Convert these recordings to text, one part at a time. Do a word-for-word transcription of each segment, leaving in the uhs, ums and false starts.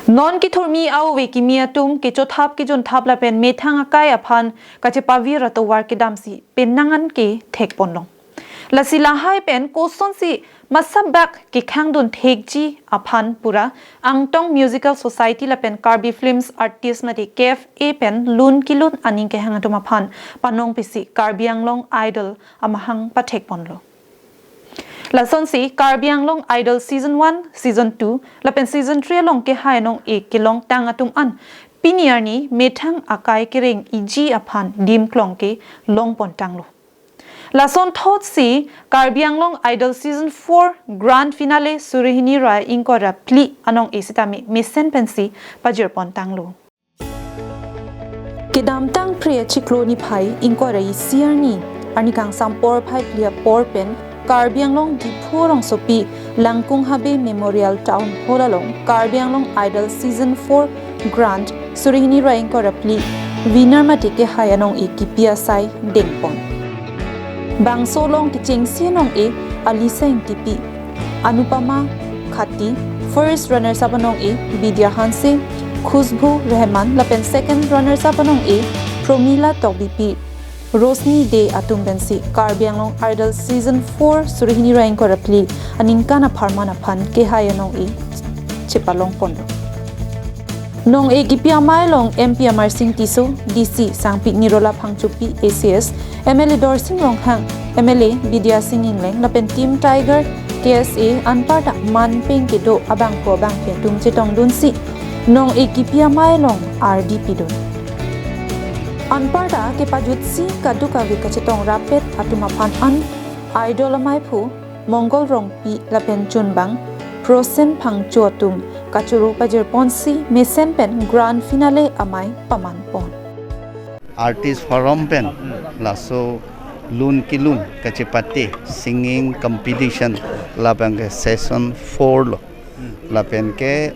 Non kethurmi a-ove kimi atum kechothap kejunthap lapen methang akai aphan kachepavir atovar kedamsi penang an ke thekponlong. Lasi lahai pen kosonsi masabak kekhangdun thekji aphan pura Angtong Musical Society lapen Karbi Films Artist mate K F A pen lun kelun aning kehang atum aphan panong pisi Karbi Anglong Idol amahang pathekponlo. Lasonsi Karbi Anglong Idol Season one, Season two lapen Season three along kehai anong-e kelongtang atum an pini arni methang akai kereng iji aphan dimklong ke longpontanglo. Lason thotsi Karbi Anglong Idol Season four Grand Finale suri hini ra ingkoi ra phli anong-e sitame mesen pensi pajirpontanglo. Kedamtang Phre achiklo niphai ingkoi ra isi arni, arni kangsam porphai phli apor pen Karbi Anglong Diphu rongsopi Langkung Habe Memorial Town Hall along Karbi Anglong Idol Season four Grand suri hini ra ingkoi ra phli winner mate kehai anong-e kipi asai dengpon. Bangso along kechengsi anong-e Alisa Ingtipi, Anupama Khati, first runners up anong-e Bidya Hanse, Khushbu Rehman lapen second runners up anong-e Promila Tokbipi, Rosni Dey atum pensi Karbi Anglong Idol Season four suri hini ra ingkoi ra phli aningkan apharman aphan kehai anong-e chepalongponlo. Nong-e kipi amei along M P Amarsing Tisso, D C Sangpi Nirola Phangchopi, A C S, M L A Dorsing Ronghang, M L A Bidya Sing Engleng lapen Team Tiger K S A anparta manpeng kedo abangphu abangphi atum chetongdunsi nong-e kipi amei along ardi pidun. Anparta kepajutsi kadokave kachetong rapet atum aphan an Idol ameiphu Mongol Rongpi lapen chunbang Prosen Phangcho atum kachoro pajirponsi mesen pen Grand Finale amei pamanpon. Artist Forum pen laso lun kelun kachepate singing competition labang ke Season four lo. Lapen ke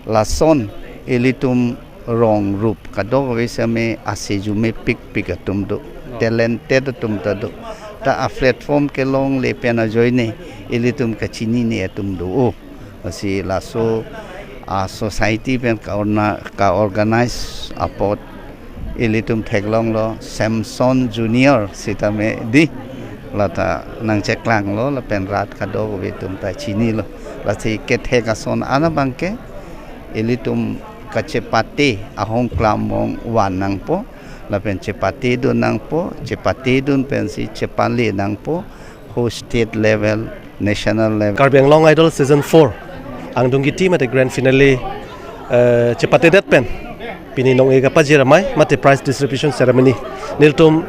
lason ilitum rong rup kadokave sitame ase jume pikpik atum do, talented atum ta do. Ta a-platform kelongle pen ajoine ilitum kachinine atum do. Oh, lasi laso a-society pen ka-orna-, ka-organize apot ilitum theklonglo Samson Junior sitame di, lata nangcheklanglo lapen rat kadokave atum ta chinilo. Lasi kethek ason an abang ke ilitum kachepate ahong klam mong van nangpo, lapen chepatedun nangpo, chepatedun pensi chepale nangpo, ho state level, national level. Karbi Anglong Idol Season four angdung kiti mate Grand Finale, eh, chepatedet pen pini nong-e kapajir amei mate prize distribution ceremony nelitum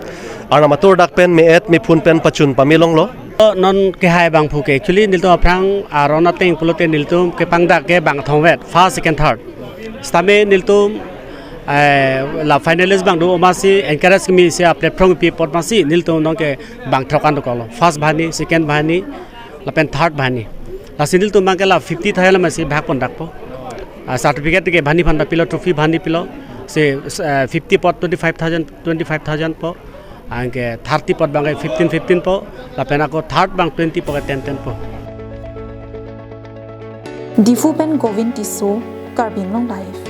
arnam atur dak pen me-et mephun pen pachun pamelonglo. Non kehai abangphu ke actually nelitum aphrang aron ateng pulote nelitum kepangdak ke bangthomvet, first, second, third. Sitame nelitum, eh, la finalist abang do amatsi encourage kimi si a-platform pi apot amatsi nelitum nong ke bangthrok an dokoklo. First banghini, second banghini, lapen third banghini. Lasi nelitum abang ke la fifty thousand amatsi bhagpondakpo. Ah, certificate ke banghini aphan ta pilo, trophy banghini pilo. Si, eh, fifty apot twenty-five thousand, twenty-five thousand po. Anke thirty apot abang ke fifteen fifteen po. Lapen ako third abang twenty po ke ten ten po. Diphu pen Govin Tisso, Karbi Anglong Live.